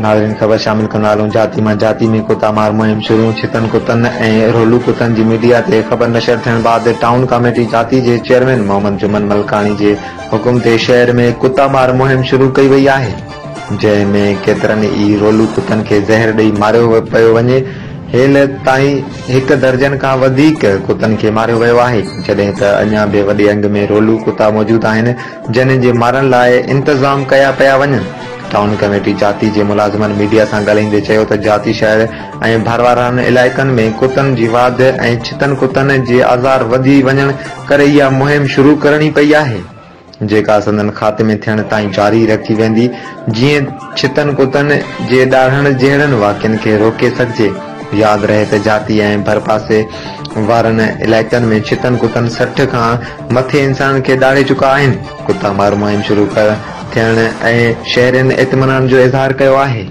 ناظرين خبر شامل ڪندا هلون جاتي مان جاتي ۾ ڪتا مار مهم شروع ڇتن ڪتن ۽ رولو ڪتن جي ميڊيا تي خبر نشر ٿيڻ بعد ٽائون ڪاميٽي جاتي جي چيئرمين محمد جمن ملڪاڻي جي حڪم تي شهر ۾ ڪتا مار مهم شروع ڪئي وئي آهي جنهن ۾ ڪيترن ئي رولو ڪتن کي زهر ڏئي ماريو پيو وڃي هيل تائين هڪ درجن کان وڌيڪ ڪتن کي ماريو ويو آهي جڏهن ته اڃا به وڏي انگ ۾ رولو ڪتا موجود آهن جن جي مارڻ لاء انتظام ڪيا پيا وڃن. ٽائون ڪميٽي جاتي جي ملازمن ميڊيا سان ڳالهائيندي چيو ته جاتي شهر ۽ ڀروارن علائقن ۾ ڪتن جي واڌ ۽ ڇتن ڪتن جي آزار وڌي وڃڻ ڪري اها مهم شروع ڪرڻي پئي آهي جيڪا سندن خاتمي ٿيڻ تائين جاري رکي ويندي جيئن ڇتن ڪتن جي ڏاڙهڻ جهڙن واقعن کي روڪي سگهجي. ياد رهي ته جاتي ۽ ڀرپاسي وارن علائقن ۾ ڇتن ڪتن 60 کان مٿي انسانن کي ڏاڙهي چڪا آهن. ڪتا مار مهم شروع ٿيڻ ۽ شهرين اطمينان جو اظهار ڪيو آهي.